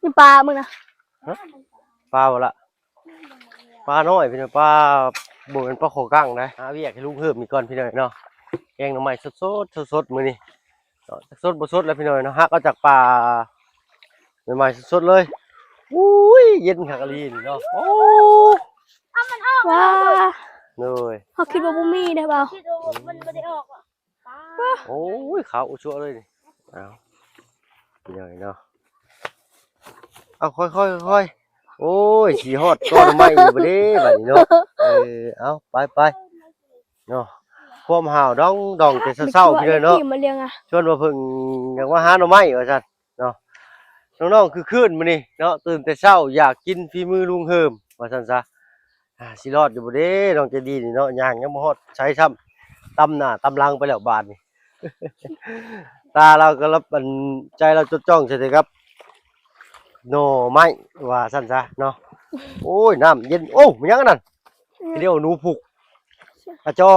ຢູ່ປ່າ ມຶງນະ ປາບໍ່ລະ? ປານ້ອຍພີ່ນ້ອງ ປາ ບໍ່ແມ່ນປາຄໍກັງໃດ໋. ຫາວຽກໃຫ້ລຸງເຮີມນີ້ກ່ອນພີ່ນ້ອງເນາະ. ແກງໜໍ່ໄມ້ສົດໆ ສົດໆ ມື້ນີ້ເນາະ. ຈັກສົດບໍ່ສົດແລ້ວພີ່ນ້ອງເນາະ ຫັກເອົາຈາກປ່າໃໝ່ໆ ສົດໆ ເລີຍ. ອຸ້ຍ ເຢັນຄັກອີ່ຫຼີນີ້ເນາະ. ໂອ້ ວ້າ ໂດຍ ເຮົາຄິດວ່າບໍ່ມີເດ້ບ່າວ ຄິດວ່າມັນບໍ່ໄດ້ອອກ. ໂອ້ຍ ຂາວອຸຊົ່ວເລີຍນີ້. ເອົາ ພີ່ນ້ອງເນາະ ເອົາ ຄ່ອຍໆ ຄ່ອຍໆ. ໂອ້ຍ ຊິຮອດກອໄມ້ຢູ່ບໍ່ເດ້ບາດນີ້ເນາະ. ເອີ ເອົາ ໄປໆ ເນາະ. ຄວາມຫາວດອງໆ ແຕ່ເຊົ້າໆ ພີ່ນ້ອງເນາະ. ຊວນວ່າເພິ່ນຢາກມາຫາໜໍ່ໄມ້ວ່າຊັ້ນເນາະ. ນ້ອງໆ ຄືຄືນມື້ນີ້ເນາະ ຕື່ນແຕ່ເຊົ້າຢາກກິນຝີມືລຸງເຮີມວ່າຊັ້ນຊະ. ອ່າ ຊິລອດຢູ່ບໍ່ເດ້ ນ້ອງໃຈດີນີ້ເນາະ. ຍ່າງຍັງບໍ່ຮອດໃສຊ້ຳ ຕຳໜ້າຕຳຫຼັງໄປແລ້ວບາດນີ້. ຕາລາວກໍລະ ອັນ ໃຈລາວຈົດຈ້ອງໃສ່ແຕ່ກັບໜໍ່ໄມ້ວ່າຊັ້ນຊະເນາະ. ໂອ້ຍ ນ້ຳເຢັນ. ໂອ້ ມັນຫຍັງອັນນັ້ນ? ອືມ ດຽວໜູພຸກ ອາຈໍ.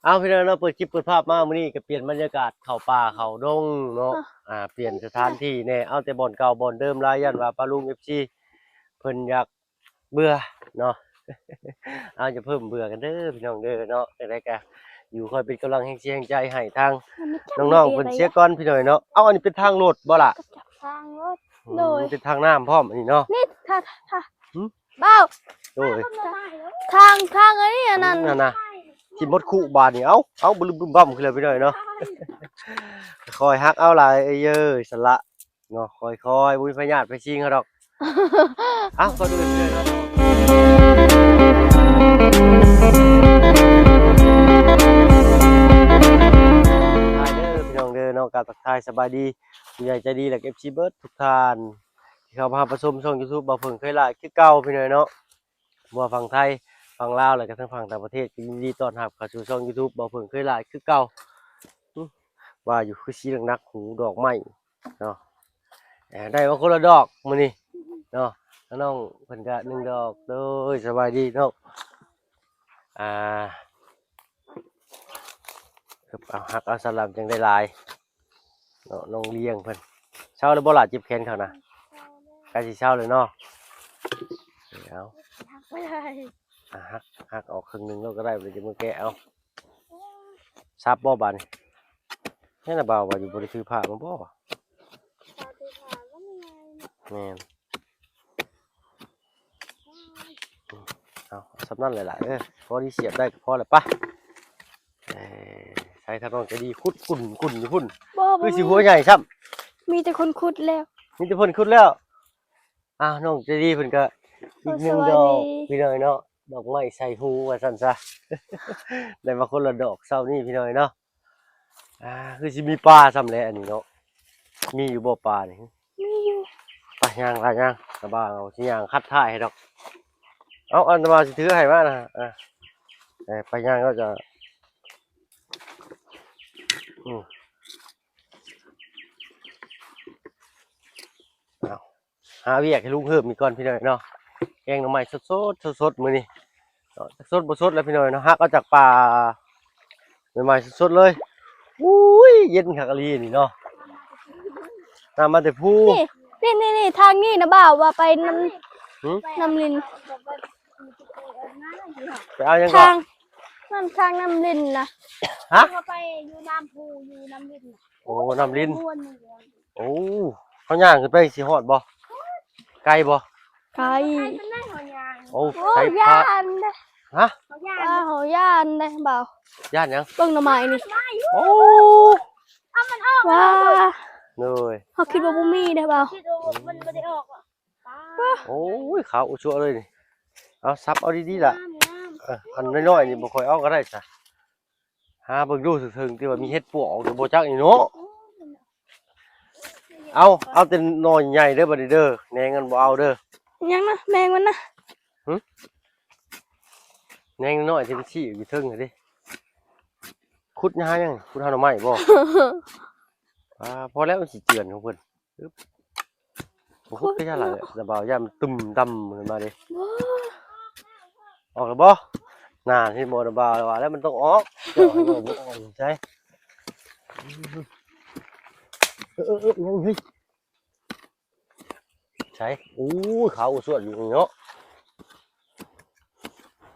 ເອົາ ພີ່ນ້ອງເນາະ ເປີດຄລິບເປີດພາບມາມື້ນີ້ກໍປ່ຽນບັນຍາກາດເຂົ້າປ່າເຂົ້າດົງເນາະ. ອ່າ ປ່ຽນສະຖານທີ່ແດ່ ເອົາແຕ່ບ່ອນເກົ່າບ່ອນເດີມຫຼາຍ ຢ້ານວ່າປ້າລຸງ ເອັຟຊີ ເພິ່ນຢາກເບື່ອເນາະ. ເອົາ ຢ່າເພີ່ມເບື່ອກັນເດີພີ່ນ້ອງເດີເນາະ. ຈັ່ງໃດກໍຢູ່ຄອຍເປັນກຳລັງແຮງເຊຍແຮງໃຈໃຫ້ທາງນ້ອງໆ ເພິ່ນເສຍກ່ອນພີ່ນ້ອງເນາະ. ເອົາ ອັນນີ້ເປັນທາງລົດບໍ່ລະ? ທາງລົດ ອືມ ໂດຍ ເປັນທາງນ້ຳພ້ອມອັນນີ້ເນາະ. ນີ້ ຖ້າ ຖ້າ ຫຶ? ບ່າວ ໂດຍ ທາງ ທາງອັນນີ້ ອັນນັ້ນ ນັ້ນນະ ຊິໝົດຄຸບາດນີ້. ເອົາ ເອົາ ບຶມບຶມບຳຂຶ້ນແລ້ວພີ່ນ້ອງເນາະ. ຄ່ອຍຫັກເອົາຫຼາຍເອີຍ ສະລະເນາະ ຄ່ອຍໆ ບໍ່ມີພະຍາດໄພຊິງເຮົາດອກ. ເອົາ ກ່ອນອື່ນເລີຍເນາະ ທັກທາຍເດີພີ່ນ້ອງເດີເນາະ ກາບທັກທາຍສະບາຍດີ ຜູ້ໃຫຍ່ໃຈດີ ແລະ ເອັຟຊີ ເບິດທຸກທ່ານ ທີ່ເຂົ້າມາຮັບມາຊົມຊ່ອງ YouTube ບ່າວເຜິ້ງເຄີຍຫຼ້າຍຄືເກົ່າ ພີ່ນ້ອງເນາະ. ບໍ່ວ່າຝັ່ງໄທ ຝັ່ງລາວ ແລະກະທັງຝັ່ງຕ່າງປະເທດ ກໍຍິນດີຕ້ອນຮັບເຂົ້າສູ່ຊ່ອງ YouTube ບ່າວເຜິ້ງເຄີຍຫຼ້າຍຄືເກົ່າ. ອື ວ່າຢູ່ຄືຊິໜັກໆ ຫູດອກໄມ້ເນາະ. ເອີ ໄດ້ມາຄົນລະດອກມື້ນີ້ເນາະ. ນ້ອງເພິ່ນກະໜຶ່ງດອກ. ໂດຍ ສະບາຍດີນ້ອງ. ອ່າ ເອົາ ຫັກເອົາສະລຳຈັ່ງໄດ້ຫຼາຍ ເນາະ ນ້ອງລ້ຽງເພິ່ນ. ເຊົາແລ້ວບໍ່ລະ ເຈັບແຂນເຂົານະ? ໃກ້ຊິເຊົາແລ້ວເນາະ. ເອົາ ຫັກ ຫັກອອກເຄິ່ງໜຶ່ງໂລດກໍໄດ້ ບໍ່ໄດ້ຈະມາແກະເອົາ. ສັບບໍ່ບາດນີ້? ແມ່ນລະ ບ່າວວ່າຢູ່ ບໍ່ໄດ້ຖືພາມາບໍ່? ແມ່ນ. ເອົາ ເອົາສ່ຳນັ້ນແຫຼະຫຼ້າເອີຍ ພໍດີສຽບໄດ້ກໍພໍແລ້ວປະ. ເອີ ໃສ່ທາງນ້ອງໃຈດີຂຸດກຸ້ນໆຢູ່ພຸ້ນ. ບໍ່ ຄືຊິຫົວໃຫຍ່ຊ້ຳ ມີແຕ່ຄົນຂຸດແລ້ວ ມີແຕ່ເພິ່ນຂຸດແລ້ວ. ອ້າວ ນ້ອງໃຈດີເພິ່ນກໍອີກໜຶ່ງດອກ ພີ່ນ້ອງເນາະ ດອກໄມ້ໃສ່ຫູວ່າຊັ້ນຊະ. ໄດ້ມາຄົນລະດອກເຊົ້ານີ້ ພີ່ນ້ອງເນາະ. ອ່າ ຄືຊິມີປາຊ້ຳແຫຼະອັນນີ້ເນາະ. ມີຢູ່ບໍ່ປານີ້? ມີຢູ່. ໄປຍ່າງ ໄປຍ່າງ ສະບາຍ ເອົາຊິຍ່າງຄັດທ້າຍໃຫ້ດອກ. ເອົາ ອັນຕະມາຊິຖືໃຫ້ມານະ. ເອີ ເອີ ໄປຍ່າງ ເຮົາຈະ ອືມ ເອົາ ຫາວຽກໃຫ້ລຸງເຮີມອີກກ່ອນ ພີ່ນ້ອງເນາະ. ແກງໜໍ່ໄມ້ສົດໆ ສົດໆ ມື້ນີ້ເນາະ. ສົດບໍ່ສົດແລ້ວ ພີ່ນ້ອງເນາະ ຫັກເອົາຈາກປ່າໃໝ່ໆ ສົດໆ ເລີຍ. ອຸ້ຍ ເຢັນຄັກອີ່ຫຼີນີ້ເນາະ ນ້ຳມາແຕ່ພູ. ນີ້ ນີ້ ນີ້ ນີ້ ທາງນີ້ນະບ່າວ ວ່າໄປນ້ຳ ຫຶ? ນ້ຳລິນ. ໄປເອົາຫຍັງເກາະ? ທາງ ນັ້ນທາງນ້ຳລິນນະ. ຮະ? ເຮົາໄປຢູ່ນ້ຳພູ ຢູ່ນ້ຳລິນນະ. ໂອ້ ນ້ຳລິນ. ໂອ້ ເຮົາຍ່າງຂຶ້ນໄປຊິຮອດບໍ່? ໄກບໍ່? ໄກ. ໂອ້ ໂອ້ ໃສ່ຜ້າ ຢ້ານເດ້. ຮະ? ເຮົາຢ້ານ ເຮົາຢ້ານເດ້ບ່າວ. ຢ້ານຫຍັງ? ເບິ່ງໜໍ່ໄມ້ນີ້. ໂອ້ ເອົາມັນອອກ. ວ້າ ໂດຍ ເຮົາຄິດວ່າບໍ່ມີເດ້ບ່າວ ຄິດວ່າມັນບໍ່ໄດ້ອອກ. ໂອ້ຍ ຂາວອຸຊົ່ວເລີຍນີ້. ເອົາ ສັບເອົາດີໆ ລະ. ງາມໆ ເອີ ອັນນ້ອຍໆ ນີ້ບໍ່ຄ່ອຍເອົາກໍໄດ້ຊະ. ຫາເບິ່ງດູເຖິງໆ ທີ່ວ່າມີເຫັດປວກອອກຢູ່ບໍ່ຈັກນີ້ເນາະ. ເອົາ ເອົາແຕ່ໜໍ່ໃຫຍ່ເດີ ບັດນີ້ເດີ ແໜງມັນບໍ່ເອົາເດີ. ຫຍັງນະ ແໜງມັນນະ? ຫຶ? ແໜງນ້ອຍທີ່ມັນຊີ້ຢູ່ເທິງຫັ້ນເດ້. ຂຸດຫາຫຍັງ? ຂຸດຫາໜໍ່ໄມ້ບໍ່? ອ່າ ພໍແລ້ວ ມັນຊິເຈື່ອນຂອງເພິ່ນ. ອຶບ ບໍ່ຂຸດກໍຢ່າຫຼາຍ ສະບາຍ ຢ້ານມັນຕຶ່ມດຳຂຶ້ນມາເດ້. ບໍ່ ອອກແລ້ວບໍ່? ນານ ເຫັນບໍ່ ສະບາຍ ວ່າແລ້ວມັນຕ້ອງອອກ. ເຈົ້າໃຫ້ນ້ອງບໍ່ອອກໃສ? ເອີ ເອີ ເອີ ຍັງ ເຮີ້ຍ. ສ ໂອ້ຍ ຂາວອົວສວດຢູ່ນີ້ເນາະ.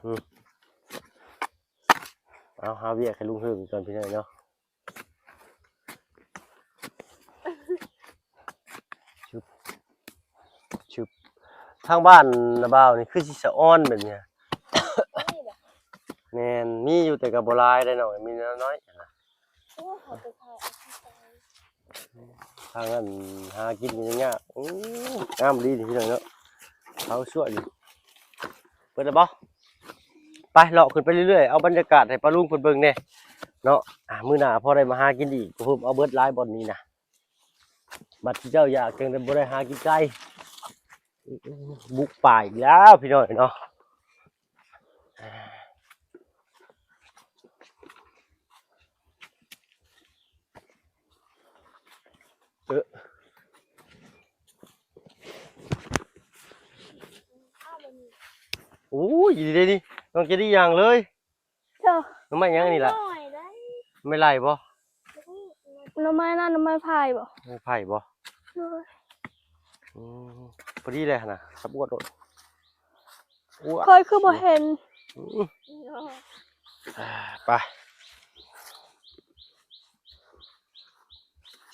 ອືມ ເອົາ ຫາວຽກໃຫ້ລຸງເຮີງກ່ອນ ພີ່ນ້ອງເນາະ. ຊຶບ ຊຶບ ທາງບ້ານນ້າບ່າວນີ້ຄືຊິສະອອນແບບນີ້. ແມ່ນ ມີຢູ່ແຕ່ກໍບໍ່ຫຼາຍເດ້ນ້ອງ ມີນ້ອຍໆ. ໂອ້ ເຂົາໄປຂາຍເອົາທີ່ໄກ ທາງນັ້ນຫາກິນກໍຍາກ. ໂອ້ ງາມດີນີ້ພີ່ນ້ອງເນາະ ຂາວຊົ່ວຢູ່. ເປີດແລ້ວບໍ່? ໄປເລາະຂຶ້ນໄປເລື້ອຍໆ ເອົາບັນຍາກາດໃຫ້ປ້າລຸງເພິ່ນເບິ່ງແດ່ເນາະ. ອາ ມື້ໜ້າພໍໄດ້ມາຫາກິນອີກ ເພິ່ນເອົາເບິດຫຼາຍບ່ອນນີ້ນະ. ບັດເຈົ້າຢາກຈັ່ງໄດ້ບໍ່ໄດ້ຫາກິນໄກ ບຸກປ່າອີກແລ້ວພີ່ນ້ອງເນາະ. ເອີ ໂອ້ຍ ດີເດ້ນີ້ ນ້ອງເຈດີຍ່າງເລີຍ. ເຈົ້າ ໜໍ່ໄມ້ຫຍັງອັນນີ້ລະ? ໜໍ່ໄມ້ໄລ່ບໍ່? ໜໍ່ໄມ້ນັ້ນ ໜໍ່ໄມ້ໄຜ່ບໍ່? ໄມ້ໄຜ່ບໍ່? ໂດຍ ອືມ ພໍດີແຫຼະຫັ້ນນະ ສັບອວດໂລດ. ໂອ້ຍ ຂ້ອຍຄືບໍ່ເຫັນ. ອືມ ໄປ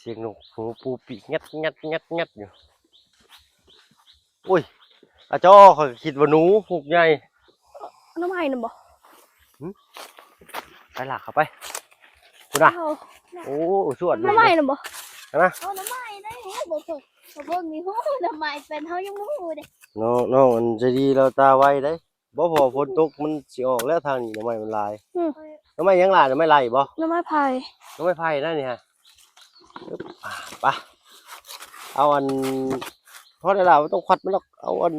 ສຽງນົກຫູປູປີກ ແງດໆໆໆ ຢູ່. ໂອ້ຍ ອາຈໍ ຂ້ອຍກໍຄິດວ່າໜູ ຮຸກໃຫຍ່. ໜໍ່ໄມ້ນະບໍ່? ຫຶ? ໄປລາກເຂົ້າໄປ ພຸ້ນນະ. ເອົາ ໂອ້ ສວດ ໜໍ່ໄມ້ນະບໍ່? ຫັ້ນນະ ເອົາໜໍ່ໄມ້ໄດ້. ບໍ່ເບິ່ງ ບໍ່ເບິ່ງນີ້ ໂອ້ ໜໍ່ໄມ້ເປັນ ເຮົາຍັງບໍ່ຮູ້ເດ້. ນ້ອງ ນ້ອງອັນໃຈດີລາວຕາໄວເດ້. ບໍ່ ເພາະວ່າຝົນຕົກມັນຊິອອກແລ້ວ ທາງນີ້ໜໍ່ໄມ້ມັນຫຼາຍ. ອືມ ໜໍ່ໄມ້ຫຍັງຫຼາຍ? ໜໍ່ໄມ້ໄລ່ບໍ່? ໜໍ່ໄມ້ໄຜ່ ໜໍ່ໄມ້ໄຜ່ນັ້ນນີ້ຮະ. ປະ ເອົາອັນ ພໍແລ້ວລະ ບໍ່ຕ້ອງຄວັດມັນດອກ. ເອົາອັນ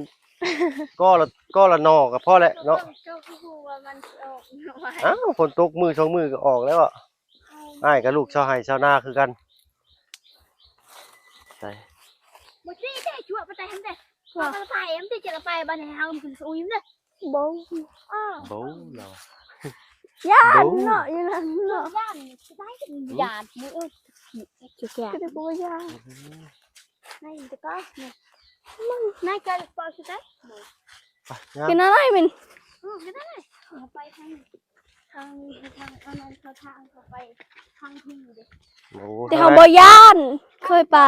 ກໍລະ ກໍລະໜໍ່ກໍພໍແລ້ວເນາະ. ເຈົ້າຄືຮູ້ວ່າມັນຊິອອກໜໍ່ໄມ້? ອ້າວ ຝົນຕົກມື້ສອງມື້ກໍອອກແລ້ວ. ອ້າຍກໍລູກຊາວໄຮ່ຊາວນາຄືກັນ. ໃສ່ ບໍ່ຊິໄດ້ຈົວະປານໃດຫັ້ນເດ້. ວ່າ ໄປ ມັນຊິຈະໄປບາດນີ້ ເຮົາຂຶ້ນສູງເດ້. ບໍ່ ອ້າວ ບໍ່ລາວ ຢ້ານເນາະ ຢ້ານເນາະ ຢ້ານ ຊິໄດ້ຢ້ານ ມື້ອື່ນ ຈະແກ່ ກໍໄດ້ບໍ່ຢ້ານ. ອືມ ໃນຕະກະ ໃນກະປອກຊິໄດ້. ເປັນອະໄລແມ່ນ? ເອີ ເປັນອະໄລ? ເຮົາໄປທາງ ທາງ ທາງອັນນັ້ນ ເຂົາທາງເຂົ້າໄປທາງທີ່ເດ້. ໂອ້ ແຕ່ເຮົາບໍ່ຢ້ານ ເຄີຍໄປ.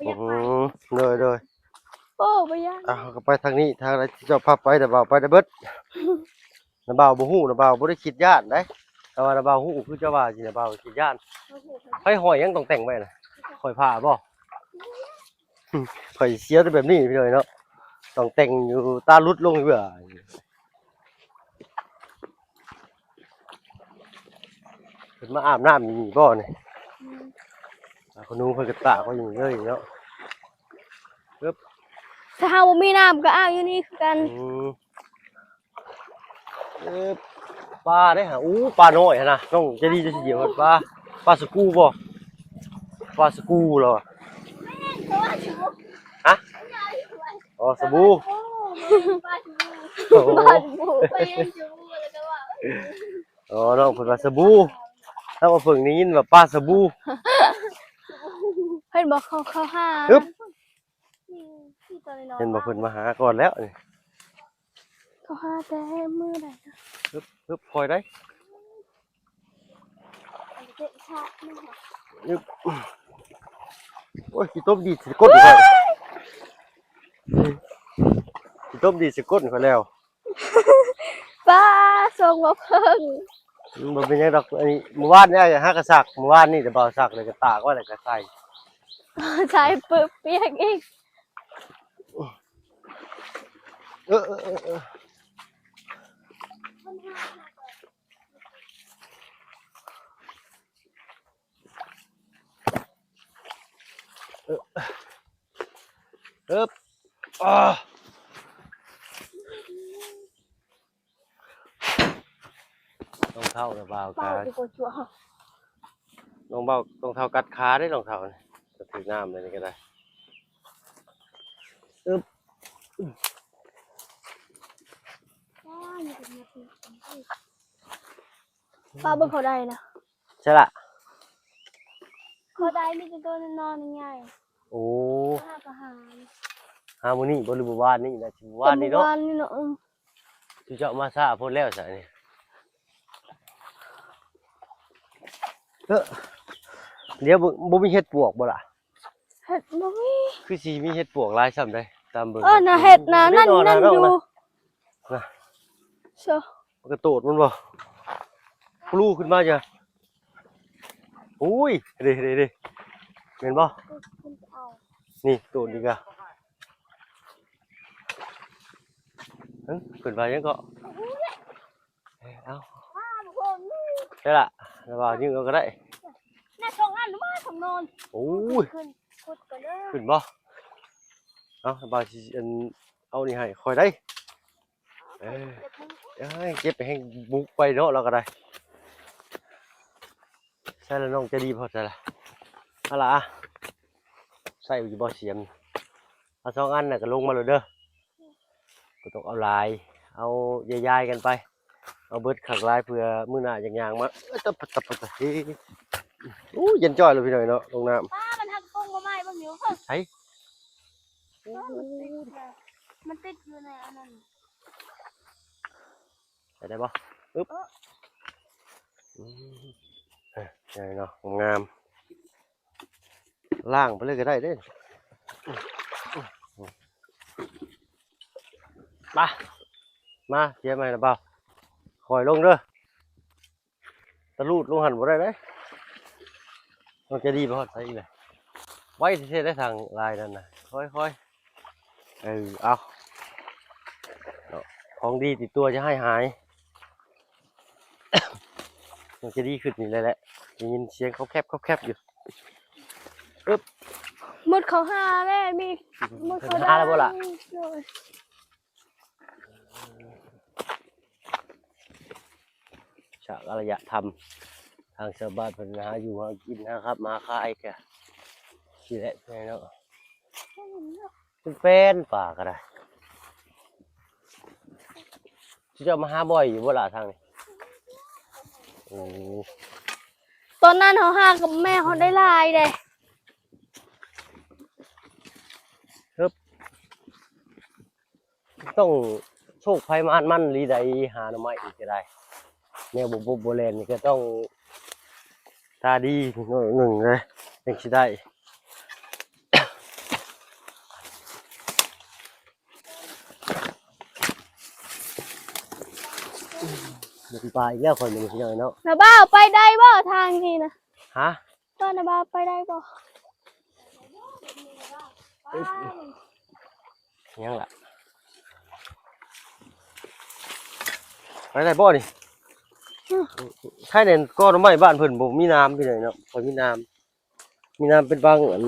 ອືມ ໂດຍ ໂດຍ ໂອ້ ບໍ່ຢ້ານ. ອ່ະ ເຮົາກໍໄປທາງນີ້ ທາງໃດທີ່ເຈົ້າພາໄປ ດາບ່າວໄປໄດ້ເບິດ. ດາບ່າວບໍ່ຮູ້ ດາບ່າວບໍ່ໄດ້ຄິດຢ້ານໃດ. ແຕ່ວ່າດາບ່າວຮູ້ຄືເຈົ້າວ່າຊິ ດາບ່າວຄິດຢ້ານ. ໃຜຫ້ອຍຫຍັງຕ້ອງແຕ່ງໄວ້ນະ? ຫ້ອຍຜ້າບໍ່? ຂ້ອຍເສຍແຕ່ແບບນີ້ພີ່ນ້ອງເນາະ ຕ້ອງແຕ່ງຢູ່ຕາຫຼຸດລົງເບື່ອ. ເພິ່ນມາອາບນ້ຳຢູ່ນີ້ບໍ່ນີ້? ອືມ ອາ ຂະໜູເພິ່ນກໍຕາກໄວ້ຢູ່ນີ້ເລີຍເນາະ. ເອີບ ຖ້າເຮົາບໍ່ມີນ້ຳກໍອາບຢູ່ນີ້ຄືກັນ. ອືມ ເອີບ ປາເດ້ຫະ. ໂອ້ ປານ້ອຍຫັ້ນນະ ນ້ອງໃຈດີຈະຊິດຽວປາ ປາສະກູບໍ່? ປາສະກູລະຫວະ. ຮະ? ອໍ ສະບູ. ໂອ້ ປາສະບູ ປາສະບູ ຂ້ອຍຍັງສະບູ ແລ້ວກໍວ່າ ອໍ ນ້ອງເພິ່ນວ່າສະບູ. ຖ້າວ່າເພິ່ງໄດ້ຍິນວ່າປາສະບູ ເຫັນບໍ່ ເຂົາ ເຂົາຫາ ອືບ ເຫັນບໍ່ ເພິ່ນມາຫາກ່ອນແລ້ວນີ້. ເຂົາຫາແຕ່ມື້ໃດນະ? ອຶບ ອຶບ ຄ່ອຍໄດ໋. ອຶບ ໂອ້ຍ ຂີ້ຕົມດີດໃສ່ກົ້ນຂ້ອຍ ຂີ້ຕົມດີດໃສ່ກົ້ນຂ້ອຍແລ້ວ. ປ້າ ສົ່ງບໍ່ເພິ່ງ. ອືມ ບໍ່ເປັນຫຍັງດອກ. ອັນນີ້ ມື້ວານນີ້ອ້າຍຫາກະສັກ ມື້ວານນີ້ແຕ່ບໍ່ສັກເລີຍ ກະຕາກໄວ້ແລ້ວກະໃສ່ ໃສ່ປຶບ ປຽກອີກ. ເອີ ເອີ ເອີ ເອີ. ເອີ ເອີບ ອາ ລອງເທົ້ານະບ່າວກາ ລອງເບົາ ລອງເທົ້າກັດຂາເດ້ ລອງເທົ້ານີ້ ຖືກນ້ຳເລີຍນີ້ກໍໄດ້. ອຶບ ປ້າເບິ່ງເຂົາໄດ້ນະ. ໃຊ່ລະ ເຂົາໄດ້ມີແຕ່ໂຕນ້ອຍໆ ໃຫຍ່. ໂອ້ ເຂົາຫາກໍຫາ. ຫາມື້ນີ້ບໍ່ ຫຼືມື້ວານນີ້ນະ? ມື້ວານນີ້ເນາະ ມື້ວານນີ້ເນາະ ເອີ ຊິເຈາະມາຊ້າໂພດແລ້ວຊະນີ້. ເອີ ດຽວ ບໍ່ ບໍ່ມີເຫັດປວກບໍ່ລະ? ເຫັດບໍ່ມີ ຄືຊິມີເຫັດປວກຫຼາຍຊ່ຳໃດ໋ ຕາມເບິ່ງ. ເອີ ນະ ເຫັດນະ ນັ້ນ ນັ້ນຢູ່ ນະ ຊະ ມັນກະໂຕດມັນບໍ່? ປູລຸຂຶ້ນມາຈ້ະ. ໂອ້ຍ ເດ້ ເດ້ ເດ້ ແມ່ນບໍ່? ນີ້ໂຕດນີ້ກະ ເອີ ເພິ່ນວ່າຫຍັງເກາະ? ເອີ ເອົາ ໃຊ່ລະ ລະວ່າຢືມເອົາກະໄດ້ ນະ ສອງອັນມາສອງນອນ. ໂອ້ຍ ຂຶ້ນ ຂຶ້ນບໍ່? ເອົາ ລະວ່າຊິ ອັນ ເອົານີ້ໃຫ້ຂ້ອຍໄດ໋. ເອີ ເອີຍ ເຈັບແຮງບຸກໄປເນາະ ລາວກະໄດ້. ໃສ່ລະ ນ້ອງໃຈດີພໍໃສ່ລະ ເອົາລະ ໃສ່ຢູ່ບໍ່ສຽມ? ເອົາສອງອັນນະກະລົງມາໂລດເດີ ບໍ່ຕ້ອງເອົາຫຼາຍ ເອົາຢາຍໆກັນໄປ ເອົາເບິດຄັກຫຼາຍ ເພື່ອມື້ໜ້າຢາກຍ່າງມາ. ເອີ ຕະປະຕະປະຕະ ເອີ ໂອ້ ເຢັນຈ້ອຍເລີຍພີ່ນ້ອງເນາະ ລົງນ້ຳ. ປ້າ ມັນຫັກກົງບໍ່ໄມ້ເບິ່ງຢູ່ ໃສ? ເອີ ມັນຕິດ ມັນຕິດຢູ່ໃນອັນນັ້ນ. ໃສ່ໄດ້ບໍ່? ອຶບ ເອີ ອືມ ເອີ ງາມເນາະ ງາມ ລ້າງໄປເລີຍກະໄດ້ເດ້. ມາ ມາ ເສຍໃໝ່ນະບ່າວ ຄ່ອຍລົງເດີ. ຕະລູດລົງຫັ້ນບໍ່ໄດ້ເດ້ ນ້ອງໃຈດີໄປຮອດໃສອີກແຫຼະ. ໄວແທ້ໆ ໄດ້ທາງລາຍນັ້ນນະ ຄ່ອຍໆ. ເອີ ເອົາ ຂອງດີຕິດຕົວຢ່າໃຫ້ຫາຍ. ມັນຈະດີຂຶ້ນນີ້ແຫຼະ ໄດ້ຍິນສຽງເຂົາແຄບໆຢູ່. ອຶບ ໝົດເຂົາຫາແລ້ວ ມີ ໝົດເຂົາຫາແລ້ວບໍ່ລະ? ໂດຍ ສາກອາລະຍະທຳ ທາງຊາວບ້ານເພິ່ນຫາຢູ່ຫາກິນ ຫາຂັບມາຂາຍກະ ຊິແຫຼະເນາະ. ເປັນແປ້ນປາກະໄດ້ ເຈົ້າມາຫາບ່ອຍຢູ່ບໍ່ລະທາງນີ້? ໂອ້ ຕອນນັ້ນເຮົາຫາກັບແມ່ເຮົາໄດ້ຫຼາຍເດ້. ຮຶບ ຕ້ອງໂຊກໃຜມານມັນລີໃດ ຫາໜໍ່ໄມ້ອີກກະໄດ້ ແນວບໍ່ບົບບໍ່ແລ່ນນີ້ກະຕ້ອງຕາດີໜ້ອຍໜຶ່ງເດ້ ຈັ່ງຊິໄດ້. ເປັນປາອີກແລ້ວຂ້ອຍມື້ນີ້ພີ່ນ້ອງເນາະ. ນ້າບ່າວ ໄປໄດ້ບໍ່ທາງນີ້ນະ? ຮະ? ຕອນນ້າບ່າວໄປໄດ້ບໍ່? ຍັງລະ ໄປໄດ້ບໍ່ນີ້? ອືມ ໃຜແນ່ ກໍໜໍ່ໄມ້ບ້ານເພິ່ນບໍ່ມີນ້ຳພີ່ນ້ອງເນາະ ຂ້ອຍມີນ້ຳ. ມີນ້ຳເປັນບາງອັນ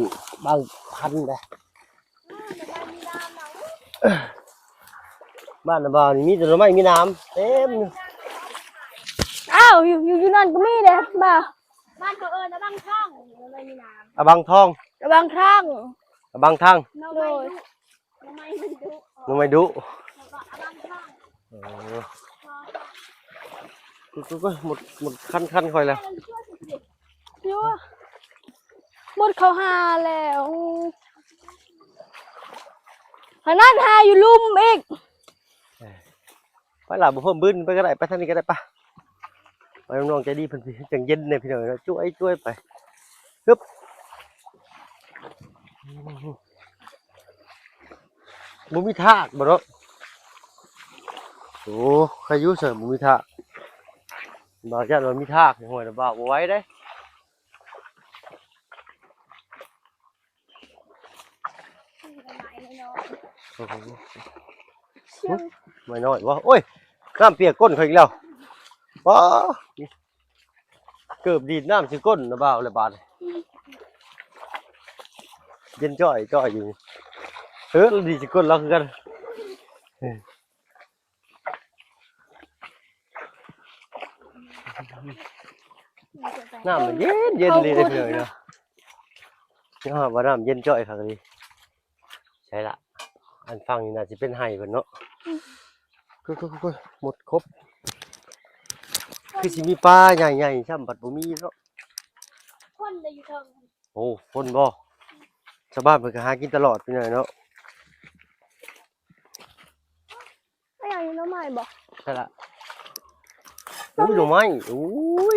ບາງພັນເດ້. ບ້ານນະບ່າວນີ້ມີແຕ່ໜໍ່ໄມ້ມີນ້ຳເຕັມ. ອ້າວ ຢູ່ ຢູ່ ຢູ່ນັ້ນກະມີເດ້ ບ້ານ ບ້ານເຂົາເອີ້ນອະບັງທອງ ໜໍ່ໄມ້ມີນ້ຳ ອະບັງທອງ ອະບັງທາງ ອະບັງທາງ ໂດຍ ໜໍ່ໄມ້ດຸ ໜໍ່ໄມ້ດຸ ເອີ ໂອ້ຍ ໝົດ ໝົດຄັນ ຄັນຂ້ອຍແລ້ວ ໝົດເຂົາຫາແລ້ວ ອັນນັ້ນຫາຢູ່ລຸ່ມອີກ. ເອີ ໄປລະ ບໍ່ເພີ່ມບືນໄປກະໄດ້ ໄປທາງນີ້ກະໄດ້ປະ ໄປນຳນ້ອງໃຈດີເພິ່ນຊິຈັ່ງເຢັນແນ່ພີ່ນ້ອງເນາະ ຈ້ວຍໆໄປ. ຮຶບ ບໍ່ມີທາກບໍ່ເນາະ? ໂອ້ ໃຄຢູ່ຊັ້ນ ບໍ່ມີທາກ ບ່າວຢ້ານວ່າມີທາກ ຫ້ວຍນະບ່າວບໍ່ໄຫວເດ້. ໂອ້ໂຫ ໄມ້ນ້ອຍບໍ່? ໂອ້ຍ ນ້ຳປຽກກົ້ນຂ້ອຍອີກແລ້ວ ປ້າ ເກີບດີດນ້ຳໃສ່ກົ້ນນະບ່າວແລ້ວບາດນີ້ ເຢັນຈ້ອຍໆຢູ່. ເອີ ດີດໃສ່ກົ້ນລາວຄືກັນ. ນ້ຳມັນເຢັນໆ ເລີຍເດ້ພີ່ນ້ອງເນາະ ຍັງວ່ານ້ຳເຢັນຈ້ອຍຄັກອີ່ຫຼີ. ໃຊ່ລະ ອັນຝັ່ງນີ້ໜ້າຊິເປັນໄຮ່ເພິ່ນເນາະ. ໂອ້ຍ ໝົດຄົບ ຄືຊິມີປາໃຫຍ່ໆຊ້ຳ ບັດບໍ່ມີເນາະ. ຄົນໄດ້ຢູ່ເທິງ ໂອ້ ຄົນບໍ່? ຊາວບ້ານເພິ່ນກະຫາກິນຕະຫຼອດພີ່ນ້ອງເນາະ. ບໍ່? ໃຊ່ລະ. ອຸ້ຍ ໜໍ່ໄມ້ ອຸ້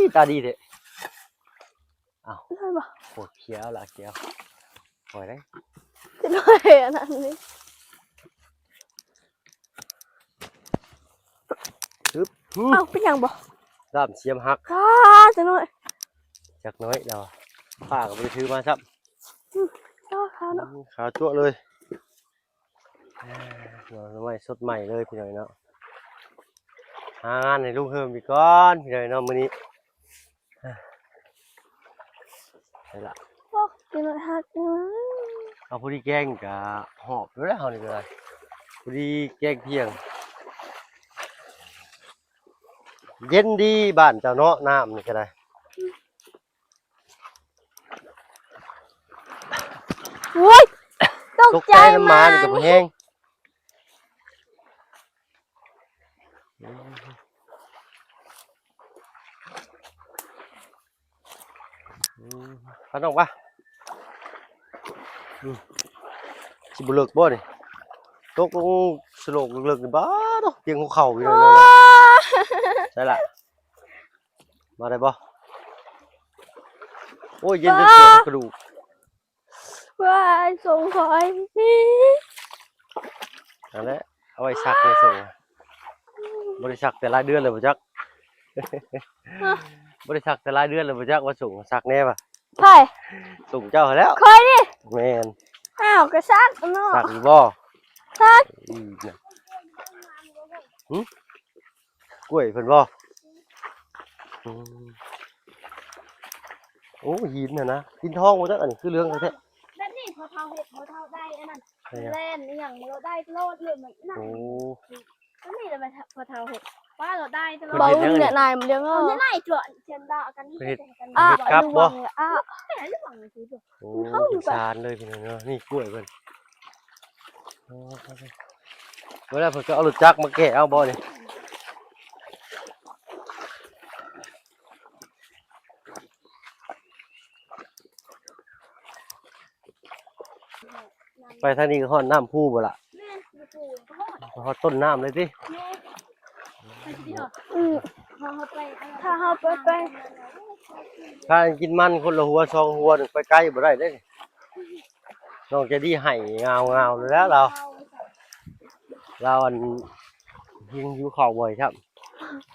ຍ ຕາດີແທ້. ອ້າວ ໄດ້ບໍ່? ໂອ້ ຂຽວລະ ຂຽວ. ປ່ອຍໄດ້. ຈະໜ້ອຍອັນນັ້ນນີ້. ຮຶບ. ອ້າວ ເປັນຫຍັງບໍ່? ດ້າມສຽມຫັກ. ອ້າ ຈະໜ້ອຍ. ຈັກໜ້ອຍລາວ. ຜ້າກໍບໍ່ໄດ້ຖືມາຊ້ຳ. ອືມ ຂາວເນາະ. ອືມ ຂາວຈັ້ວະເລີຍ. ເອີ ໜໍ່ໄມ້ສົດໃໝ່ເລີຍພີ່ນ້ອງເນາະ. ຫາງານໃຫ້ລຸງເຮີມອີກກ່ອນພີ່ນ້ອງເນາະ ມື້ນີ້. ໃຊ່ລະ. ໂອ້ ກິນມັນຮັກ. ເອົາ ພໍດີແກງກະຫອບຢູ່ແລ້ວເຮົານີ້ກໍໄດ້. ພໍດີແກງທ່ຽງ. ເຢັນດີບ້ານເຈົ້າເນາະ ນ້ຳນີ້ກໍໄດ້. ໂອ້ຍ ຕົກໃຈ ຕົກໃຈນຳໝາ ໝານີ້ກໍບໍ່ແຮງ. ອືມ ອືມ ພານ້ອງປະ. ອືມ ຊິບໍ່ເລິກບໍ່ນີ້? ຕົກລົງສະໂລກເລິກໆນີ້ ບາດເນາະ ພຽງຫົວເຂົ່າຢູ່ເນາະ. ໂອ້ຍ ໃຊ່ລະ. ມາໄດ້ບໍ່? ໂອ້ຍ ເຢັນຈົນປວດກະດູກ. ວ້າຍ ສົ້ງຂ້ອຍ. ນັ້ນແຫຼະ ເອົາໄວ້ຊັກໃນສົ້ງ. ບໍ່ໄດ້ຊັກແຕ່ຫຼາຍເດືອນແລ້ວບໍ່ຈັກ. ຮະ? ບໍ່ໄດ້ຊັກແຕ່ຫຼາຍເດືອນແລ້ວບໍ່ຈັກວ່າສົ້ງ ຊັກແນ່ວະ. ໃຜ? ສົ້ງເຈົ້າຫັ້ນແຫຼ້ວ. ຂ້ອຍນີ້? ແມ່ນ. ອ້າວ ກໍຊັກເນາະ. ຊັກຢູ່ບໍ່? ຊັກ. ອີກນະ. ຫຶ? ກ້ວຍເພິ່ນບໍ່? ອືມ. ໂອ້ ຫີນຫັ້ນນະ ຫີນທອງບໍ່ຈັກ ອັນນີ້ຄືເຫຼືອງແທ້ໆ. ແບບນີ້ພໍ່ເຖົ້າເຮັດ ພໍ່ເຖົ້າໄດ້ອັນນັ້ນ ເຮັດຫຍັງ? ແລ່ນອີ່ຫຍັງ ລະໄດ້ຕະຫຼອດເລີຍ ມັນນັ້ນ. ໂອ້ ແບບນີ້ລະ ແມ່ນພໍ່ເຖົ້າເຮັດ ວ່າລະໄດ້ຕະຫຼອດ. ເພິ່ນເຮັດຫຍັງອັນນີ້? ເອົາເຮັດກັບບໍ່? ໂອ້ ເຮັດສານເລີຍພີ່ນ້ອງເນາະ. ນີ້ກ້ວຍເພິ່ນ. ເວລາເພິ່ນກໍເອົາລົດຈັກມາແກ່ເອົາບໍ່ນີ້? ໄປທາງນີ້ກໍຮອດນ້ຳພູບໍ່ລະ? ແມ່ນ ຢູ່ພູກໍຮອດ ຮອດຕົ້ນນ້ຳເລີຍຕິ? ແມ່ນ. ອືມ ຖ້າເຮົາໄປ ຖ້າເຮົາໄປ ໄປ ພາກັນກິນມັນຄົນລະຫົວສອງຫົວ ໄປໄກບໍ່ໄດ້ເດ້. ນ້ອງໃຈດີໄຫ້ງາວໆ ແລ້ວລາວ ລາວອັນ ຫິວເຂົ້າບໍ່ໃຫ້ຊ້ຳ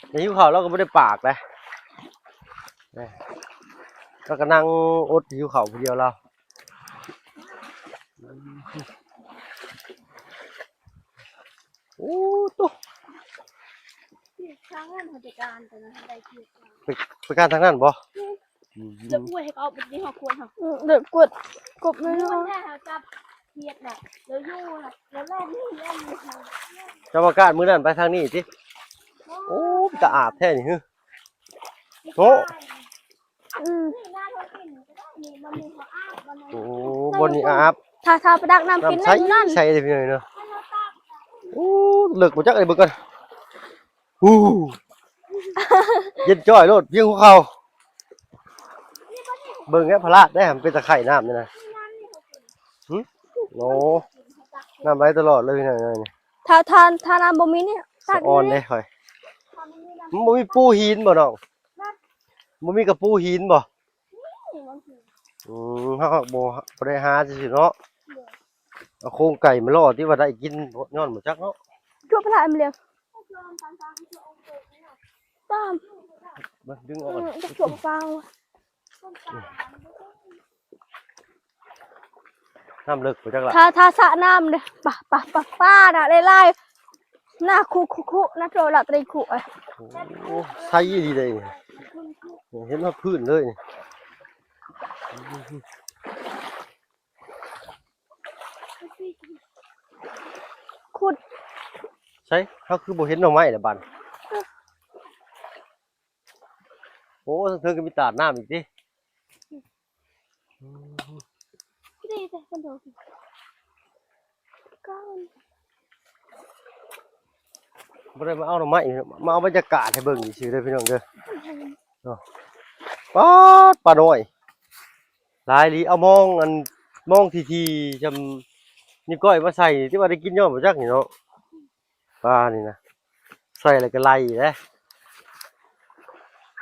ແຕ່ຫິວເຂົ້າລາວກໍບໍ່ໄດ້ປາກໃດ ລາວກໍນັ່ງອົດຫິວເຂົ້າຜູ້ດຽວລາວ. ໂອ້ ໂຕ ທາງນັ້ນເຮົາໄປການ ໄປ ໄປການທາງນັ້ນບໍ່? ອືມ ອືມ ເດີກວດໃຫ້ເຂົາໄປກິນຮອດຄວນເຮົາ ອືມ ເດີກວດກົບແມ່ນ ມັນແທ້ເຮົາຈັບເຮັດນະ ແລ້ວຢູ່ນະ ແລ້ວແລ່ນນີ້ແລ່ນນີ້ ເຈົ້າວ່າການມື້ນັ້ນໄປທາງນີ້ຕິ? ໂອ້ ເປັນຕາອາບແທ້ນີ້ ຫື ໂຕ ອືມ ໂອ້ ບ່ອນນີ້ອາບ ຖ້າ ຖ້າໄປຕັກນ້ຳກິນ ນ້ຳໃສ ໃສເດ້ພີ່ນ້ອງເນາະ. ໂອ້ ເລິກບໍ່ຈັກ ເບິ່ງກ່ອນ. ໂອ້ ເຢັນຈ້ອຍໂລດ ພຽງຫົວເຂົ່າ. ເບິ່ງແນ່ ພະລາດໄດ້ ມັນເປັນຕາໄຂ່ນ້ຳນີ້ນະ. ຫຶ ໂອ້ ນ້ຳໄຫຼຕະຫຼອດເລີຍພີ່ນ້ອງເອີຍ. ຖ້າ ຖ້າ ຖ້ານ້ຳບໍ່ມີນີ້ ສະອອນເດ້ຂ້ອຍ. ມັນບໍ່ມີປູຫີນບໍ່ນ້ອງ? ບໍ່ມີກະປູຫີນບໍ່? ອືມ ເຮົາບໍ່ ບໍ່ໄດ້ຫາຊື່ໆເນາະ. ເອົາໂຄງໄກ່ມາລໍທີ່ວ່າໄດ້ກິນ ຍ້ອນບໍ່ຈັກເນາະ. ຈົວປະຫຼາຍມາລ້ຽງ ຕາມ ເບິ່ງ ດຶງອອກ ອືມ ຈັກຈົວປະປາ. ນ້ຳເລິກບໍ່ຈັກລະ ຖ້າ ຖ້າສະນ້ຳເດ້ ປາ ປາ ປາ ປານະ ຫຼາຍໆ ນະ ຄຸ ຄຸ ຄຸ ນະ ໂຕລະຕຣີຄຸ. ໂອ້ ໃສອີ່ຫຼີເດ້ ເຫັນຮອດພື້ນເລີຍນີ້. ຂຸດ ໃສ ເຮົາຄືບໍ່ເຫັນໜໍ່ໄມ້ລະບາດ? ໂອ້ ທາງເທິງກໍມີຕາດນ້ຳອີກຕິ. ອືມ ດີແທ້ ເພິ່ນໂທ ກ່ອນ ບໍ່ໄດ້ມາເອົາໜໍ່ໄມ້ ມາເອົາບັນຍາກາດໃຫ້ເບິ່ງຊື່ໆເດີພີ່ນ້ອງເດີ. ເນາະ ປາດ ປານ້ອຍຫຼາຍອີ່ຫຼີ. ເອົາມອງ ອັນ ມອງຖີ່ໆ ຊ່ຳນິ້ວກ້ອຍມາໃສ່ ທີ່ວ່າໄດ້ກິນຍ້ອນບໍ່ຈັກນີ້ເນາະ. ປານີ້ນະ ໃສ່ແລ້ວກໍໄລ່ເດ້.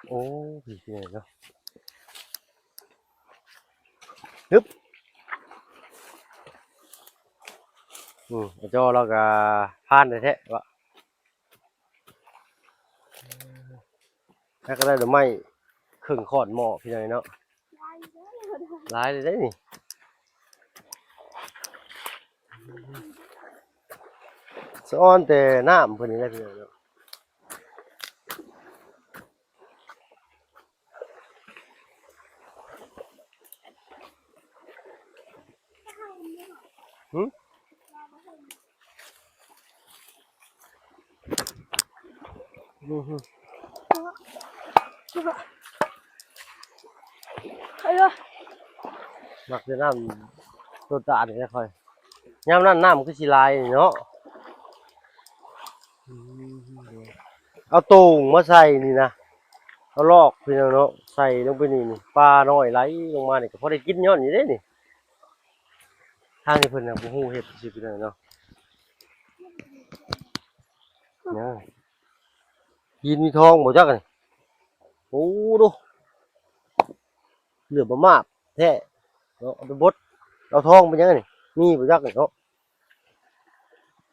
ໂອ້ ພີ່ນ້ອງເນາະ ຮຶບ ອືມ ອາຈໍລາວກໍຜ່ານແທ້ໆ ວ່າ ແລ້ວກໍໄດ້ດອກໄມ້ເຄິ່ງຂ້ອນໝໍ້ ພີ່ນ້ອງເນາະ ຫຼາຍເດ້ນີ້ ສະອອນແຕ່ນ້ຳເພິ່ນນີ້ແຫຼະ ພີ່ນ້ອງເນາະ. ຫຶ? ມັກແຕ່ນ້ຳຕົ້ນຕານນີ້ແຫຼະຂ້ອຍ. ຍາມນັ້ນນ້ຳຄືຊິຫຼາຍນີ້ເນາະ. ເອົາໂຕ່ງມາໃສ່ນີ້ນະ ເອົາລອກ ພີ່ນ້ອງເນາະ ໃສ່ລົງໄປນີ້ ນີ້ ປານ້ອຍໄຫຼລົງມານີ້ ກໍພໍໄດ້ກິນຍ້ອນນີ້ເດ້ນີ້. ທາງນີ້ເພິ່ນນະ ບໍ່ຮູ້ເຮັດຊື່ ພີ່ນ້ອງເນາະ. ຫຍັງ ຫີນມີທອງບໍ່ຈັກນີ້. ໂອ້ ດູ ເຫຼືອບໍ່ມາບແທ້ເນາະ. ເອົາໄປບົດ ເອົາທອງໄປຫຍັງນີ້ ມີບໍ່ຈັກນີ້ເນາະ.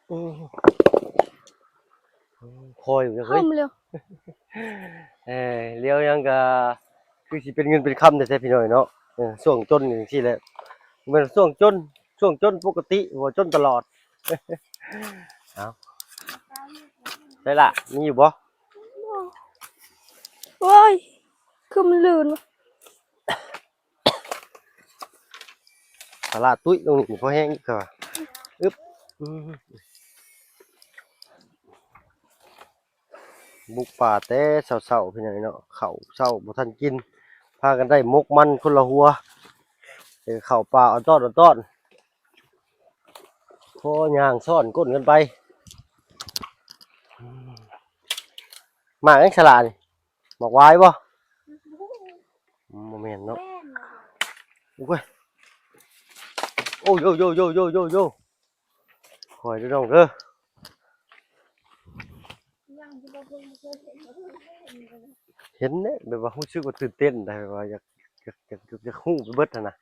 ອືມ ຄ່ອຍຢູ່ເລີຍ ເອີ ຫຼຽວຫຍັງກະຄືຊິເປັນເງິນເປັນຄຳແທ້ໆ ພີ່ນ້ອງເນາະ. ເອີ ຊ່ວງຈົນຈັ່ງຊີ້ແຫຼະ ແມ່ນຊ່ວງຈົນ ຊ່ວງຈົນປົກກະຕິ ບໍ່ຈົນຕະຫຼອດ. ເອົາ ໃສລະ ມີຢູ່ບໍ່? ໂອ້ຍ ຄືມັນລື່ນ. ສາລາຕຸ້ຍລົງນີ້ພໍແຮງອີກ ອຶບ ອືມ ບຸກປ່າແຕ່ເຊົ້າໆ ພີ່ນ້ອງເນາະ. ເຂົ້າເຊົ້າບໍ່ທັນກິນ ພາກັນໄດ້ໝົກມັນຄົນລະຫົວ ເອີ ເຂົ້າປ່າອອນຕອນ ອອນຕອນ ຂໍຍ່າງຊ້ອນກົ້ນກັນໄປ. ອືມ ໝາກຫຍັງສາລານີ້? ໝາກຫວາຍບໍ່? ບໍ່ແມ່ນເນາະ. ໂອ້ຍ ໂອ້ ໂຢ ໂຢ ໂຢ ໂຢ ໂຢ ໂຢ ຄ່ອຍເດີນ້ອງເດີ. ເຫັນເດ້ ແບບວ່າຮູ້ສຶກວ່າຕື່ນເຕັ້ນໄດ໋ ແບບວ່າຢາກ ຢາກ ຢາກ ຢາກຮູ້ໄປເບິດຫັ້ນນະ.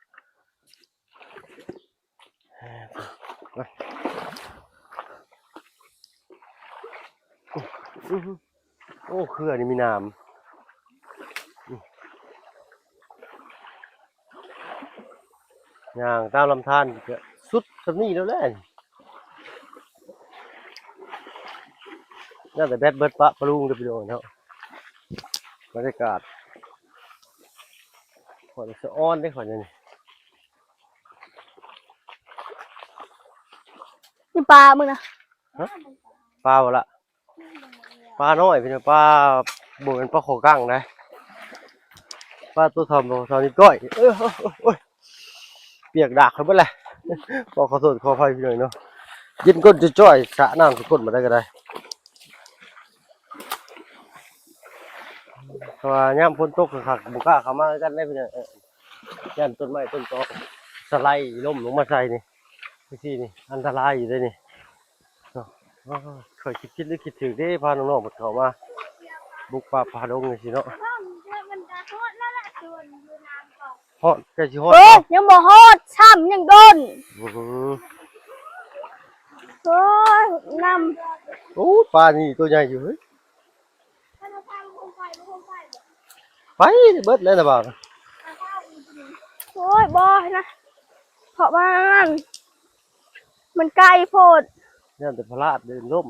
ໂອ້ ເຄືອນີ້ມີນ້ຳ ຍ່າງຕາມລຳທານກະສຸດສ່ຳນີ້ແລ້ວແຫຼະ. ຢ້ານແຕ່ແບັດເບິດປະປະລຸງເດີພີ່ນ້ອງເນາະ. ບັນຍາກາດ ຂ້ອຍສະອອນເດ້ຂ້ອຍນີ້. ນີ້ປາມື້ນະ ຮະ? ປາບໍ່ລະ? ປານ້ອຍພີ່ນ້ອງ ປາ ບໍ່ແມ່ນປາຄໍກັງໃດ ປາໂຕເທົ່າ ເທົ່ານິ້ວກ້ອຍ. ໂອ້ຍ ໂອ້ຍ ໂອ້ຍ ປຽກດາກຂ້ອຍເບິດແຫຼະ. ຂໍ ຂໍໂທດຂໍອະໄພພີ່ນ້ອງເນາະ. ເຢັນກົ້ນຈ່ອຍໆ ສະນ້ຳຊິກົ້ນບາດໃດກໍໄດ້. ເພາະວ່າຍາມຝົນຕົກຄັກໆ ບໍ່ກ້າເຂົ້າມາຄືກັນເດ້ພີ່ນ້ອງ. ເອີ ຢ້ານຕົ້ນໄມ້ຕົ້ນຕອກສະໄລລົ້ມລົງມາໃສ່ນີ້ ຈັ່ງຊີ້ນີ້ ອັນຕະລາຍຢູ່ເດ້ນີ້ເນາະ. ໂອ້ຍ ຂ້ອຍຄິດຜິດຫຼືຄິດຖືກເດ້ ພານ້ອງໆເພິ່ນເຂົ້າມາບຸກປ່າປ່າດົງຈັ່ງຊີ້ເນາະ. ຮອດ ໃກ້ຊິຮອດ ເອີ ແລ້ວ ຍັງບໍ່ຮອດຊ້ຳ ຍັງດົນ. ອືມ ໂອ້ຍ ນ້ຳ ໂອ້ ປານີ້ຕົວໃຫຍ່ຢູ່ເຮີ້ຍ. ໄປເບິດແລ້ວນະບ່າວ. ໂອ້ຍ ບໍ່ນະ ເພາະວ່າມັນໃກ້ໂພດ. ຢ້ານແຕ່ພະລາດເດີ ລົ້ມ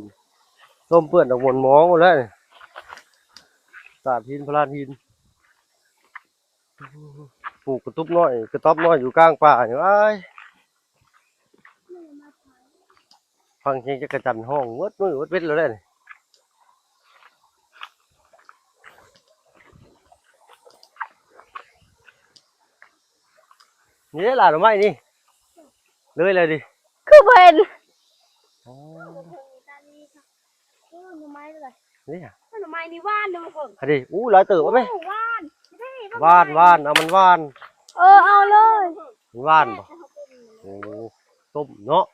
ລົ້ມເປື້ອນອອກໝອນໝອງໝົດແລ້ວນີ້ ສາດຫີນ ພະລາດຫີນ. ປູກກະຕຸບນ້ອຍ ກະຕ໊ອບນ້ອຍຢູ່ກາງປ່ານີ້ ອ້າຍ. ຟັງສຽງຈັກກະຈັນຮ້ອງເບິດມື້ເບິດເວັນແລ້ວເດ້ນີ້. ນີ້ເດ້ລະ ໜໍ່ໄມ້ນີ້ ເລີຍແລ້ວນີ້ ຄືບໍ່ເຫັນ. ອໍ ເອີ ໜໍ່ໄມ້ເລີຍ ນີ້ຫຍັງ? ໜໍ່ໄມ້ນີ້ຫວານເດີເພິ່ນ ຫັ້ນເດ້. ອູ້ ຫຼາຍເຕີບ ເອົາໄປ ໂອ້ ຫວານເດ້ ຫວານ ຫວານ ເອົາມັນຫວານ. ເອີ ເອົາເລີຍ ມັນຫວານບໍ່? ໂອ້ ຕົ້ມເນາະ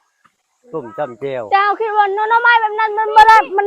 ຕົ້ມຈ້ຳແຈ່ວ. ແຕ່ເຮົາຄິດວ່າໜໍ່ ໜໍ່ໄມ້ແບບນັ້ນມັນບໍ່ໄດ້ ມັນ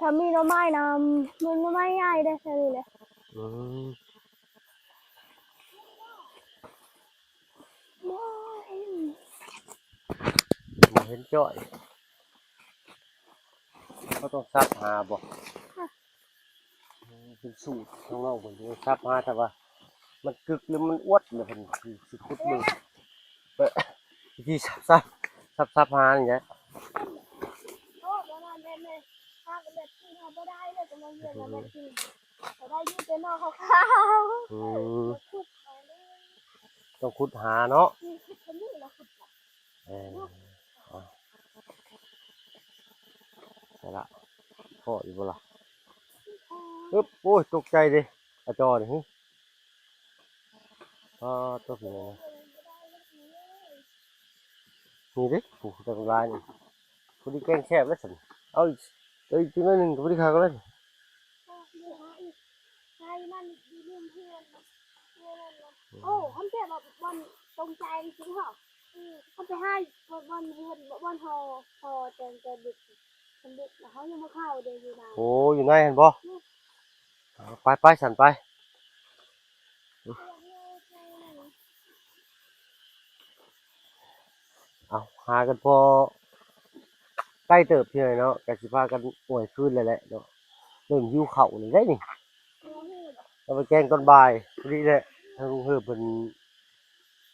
ຖ້າມີໜໍ່ໄມ້ນະ ມັນໜໍ່ໄມ້ໃຫຍ່ເດ້ ແຖວນີ້ເດ້. ອືມ ບໍ່ເຫັນຈ້ອຍ ເຮົາຕ້ອງສັບຫາບໍ່? ເປັນສູດຂອງນ້ອງເພິ່ນ ສັບຫາ ຖ້າວ່າມັນກຶກ ຫຼື ມັນອວດ ແລ້ວເພິ່ນຊິ ຊິຂຸດເບິ່ງ ວິທີສັບ ສັບ ສັບ ສັບຫານີ້ແຫຼະ. ໂອ້ ປະມານແບບນີ້ ຫາກໍແບບກິນເຮົາບໍ່ໄດ້ເລີຍ ກໍມາເຮັດແບບກິນ ກໍໄດ້ຢູ່ແຕ່ໜໍ່ຂາວໆ. ອືມ ຕ້ອງຂຸດຫາເນາະ. ອືມ ຂຸດແບບນີ້ລະ ຂຸດ ເອີ ເອົາ ໃສ່ລະ ພໍຢູ່ບໍ່ລະ? ອຶບ ໂອ້ຍ ຕົກໃຈເດ້ ອາຈໍນີ້ ຫຶ ອໍ ຕົກຢູ່ນີ້ ນີ້ເດ້ ໂອ້ ແຕ່ຫຼາຍນີ້ ພໍດີແກງແຊບແລ້ວຊັ້ນ. ເອົາອີກ ເອົາອີກຈັກໜ້ອຍໜຶ່ງກໍພໍດີຄັກແລ້ວ. ໄປນັ້ນຢູ່ລຸ່ມເຮືອນນະ ເຮືອນນັ້ນນະ. ໂອ້ ຄັນແທ້ວ່າບ່ອນຕົງໃຈຈິງເຫາະ ອືມ ຄັນໄປຫາບ່ອນ ບ່ອນເຮືອນ ບ່ອນຫໍ ຫໍແຕ່ງແຕ່ເດັກ ເດັກເຮົາຍັງບໍ່ເຂົ້າເດ້ຢູ່ນະ. ໂອ້ ຢູ່ໃນຫັ້ນບໍ່? ອືມ ເອົາ ໄປ ໄປ ຊັ້ນໄປ. ເອົາ ຫາກັນພໍໃກ້ເຕີບເທື່ອເນາະ ກະຊິພາກັນອວຍຄືນແລ້ວແຫຼະເນາະ ເລີ່ມຫິວເຂົ້າແລ້ວເດ້ນີ້. ເອົາໄປແກງຕອນບ່າຍພໍດີແຫຼະ ທາງລຸງເຮີບເພິ່ນ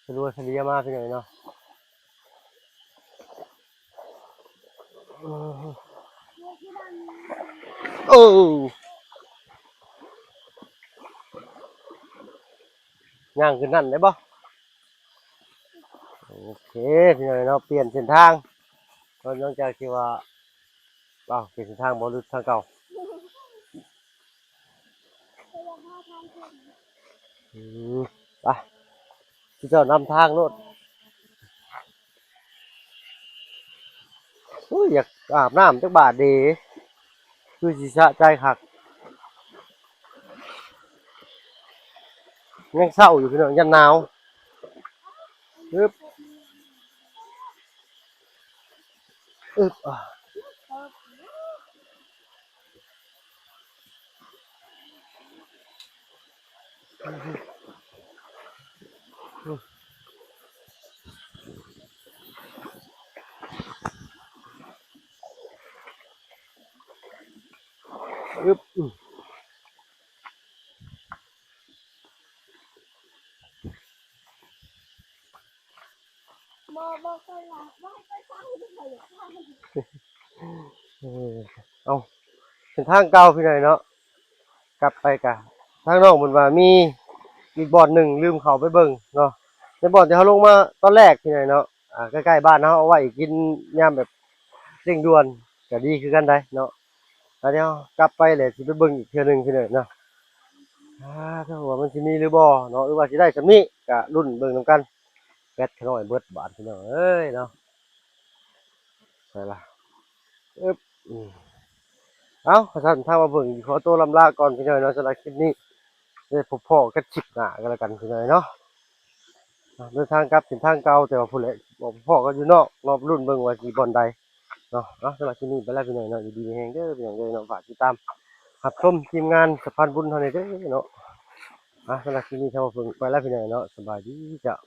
ສະຫຼວຍສະເຫຼຍມາພີ່ນ້ອງເນາະ. ເອີ ໂອ້ ຍ່າງຂຶ້ນນັ້ນໄດ້ບໍ່? ໂອເຄ ພີ່ນ້ອງເນາະ ປ່ຽນເສັ້ນທາງ ກໍຫຼັງຈາກທີ່ວ່າ ອ້າວ ປ່ຽນເສັ້ນທາງບໍ່ ຫຼືທາງເກົ່າ? ອືມ ໄປ ຊິເຈົ້ານຳທາງໂລດ. ໂອ້ຍ ຢາກອາບນ້ຳຈັກບາດເດ ຄືຊິສະໃຈຄັກ. ຍັງເຊົາຢູ່ພີ່ນ້ອງ ຢ້ານໜາວ. ອຶບ ອຶບ ອາ ອຶບ ອືມ. ບໍ່ ບໍ່ຄ່ອຍວ່າ ບໍ່ໃຫ້ໄປທາງອື່ນ ຂ້ອຍຢາກໄປ. ເອີ ເອົ້າ ເສັ້ນທາງເກົ່າພີ່ນ້ອງເນາະ ກັບໄປກະ ທາງນ້ອງເພິ່ນວ່າມີອີກບ່ອນໜຶ່ງ ລືມເຂົ້າໄປເບິ່ງເນາະ ໃນບ່ອນທີ່ເຮົາລົງມາຕອນແລກພີ່ນ້ອງເນາະ ອ່າ ໃກ້ໆບ້ານເຮົາ ເອົາໄວ້ກິນຍາມແບບເລັ່ງດ່ວນ ກະດີຄືກັນໄດ໋ເນາະ. ແລ້ວດຽວກັບໄປແຫຼະ ຊິໄປເບິ່ງອີກເທື່ອໜຶ່ງພີ່ນ້ອງເນາະ. ອ່າ ຖ້າວ່າມັນຊິມີຫຼືບໍ່ເນາະ ຫຼືວ່າຊິໄດ້ສ່ຳນີ້ ກະລຸ້ນເບິ່ງນຳກັນ. ແບັດຂ້ານ້ອຍເບິດບາດພີ່ນ້ອງເອີຍເນາະ. ໃສ່ລະ ອຶບ ອືມ ເອົ້າ ຄັນຊັ້ນ ທາງມາເບິ່ງ ຂໍໂຕລ່ຳລາກ່ອນພີ່ນ້ອງເນາະ. ສຳລັບຄລິບນີ້ ໄດ້ພົບພໍ້ກັນຄລິບໜ້າກັນແລ້ວກັນພີ່ນ້ອງເນາະ. ອ່າ ເດີນທາງກັບເສັ້ນທາງເກົ່າ ແຕ່ວ່າພຸ້ນແຫຼະ ພໍ້ກັນຢູ່ນອກເນາະ ລຸ້ນເບິ່ງວ່າຊິບ່ອນໃດເນາະ. ເອົາ ສຳລັບຄລິບນີ້ໄປແລ້ວພີ່ນ້ອງເນາະ ຢູ່ດີມີແຮງເດີພີ່ນ້ອງເດີເນາະ. ຝາກຕິດຕາມຮັບຊົມທີມງານສະພານບຸນເຮົາແດ່ເດີເນາະ. ອ່າ ສຳລັບຄລິບນີ້ ທາງເຮົາເພິ່ນໄປແລ້ວພີ່ນ້ອງເນາະ. ສະບາຍດີເຈົ້າ.